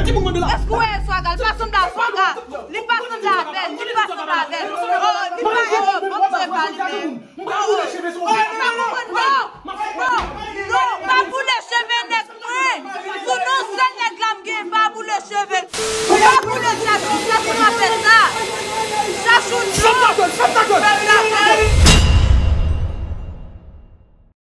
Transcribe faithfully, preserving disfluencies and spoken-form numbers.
Èske w wè Swaga? Li pa sanble a Swaga. Li pa sanble avè l. Li pa sanble avè l. Oh, li pa, oh, bon, bon, bon, bon, bon.